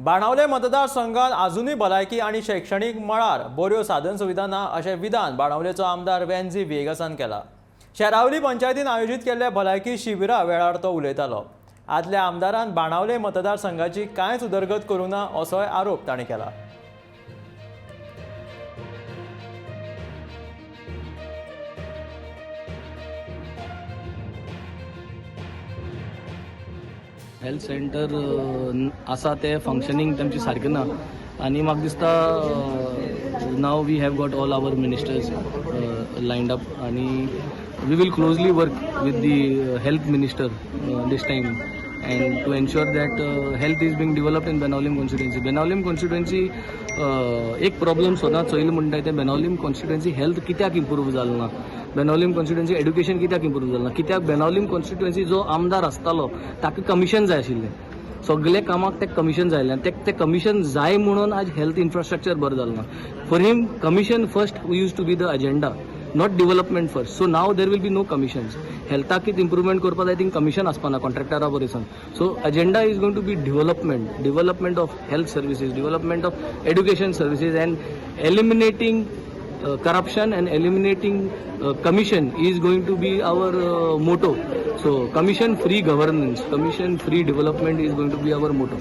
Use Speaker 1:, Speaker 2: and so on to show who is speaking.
Speaker 1: बाणावले मतदारसंघात अजुनूय भलायकी आनी शैक्षणीक मळार बऱ्यो साधन सुविधा ना अशें विधान बाणावलेचो आमदार वेन्झी व्हिएगसान केला. शेरावली पंचायतीन आयोजीत केल्ल्या भलायकी शिबिरा वेळार तो उलयतालो. आदल्या आमदारान बाणावले मतदारसंघाची कांयच उदरगत करूंक ना असोय आरोप ताणें केला.
Speaker 2: हेल्थ सेंटर आसा ते फंक्शनींग तेमचें सारकें ना आनी म्हाका दिसता now we have got all our ministers lined up आनी we will closely work with the health minister this time and to ensure that health is being developed in Benaulim constituency. Benaulim constituency एक problem सदांच चोयल म्हणटाय तें Benaulim constituency health कित्याक improve जालें ना, Benaulim constituency education कित्याक improve जालें ना, कित्याक बेनावलीम कॉन्स्टिट्युएन्सी जो आमदार आसतालो ताका कमिशन जाय आशिल्लें, सगळे कामाक ते कमिशन जाय आशिल्लें, ते कमिशन जाय म्हणून आज हेल्थ इन्फ्रास्ट्रक्चर बरें जालें ना. For him commission first used to be the agenda, not development first. So now there will be no commissions. हेल्थाक कितें इम्प्रुवमेंट करपा जाय थिंग कमिशन आसपा ना कॉन्ट्रॅक्टरा बरें. So agenda is going to be development, development of health services, development of education services and eliminating corruption and eliminating commission is going to be our motto. So commission free governance, commission free development is going to be our motto.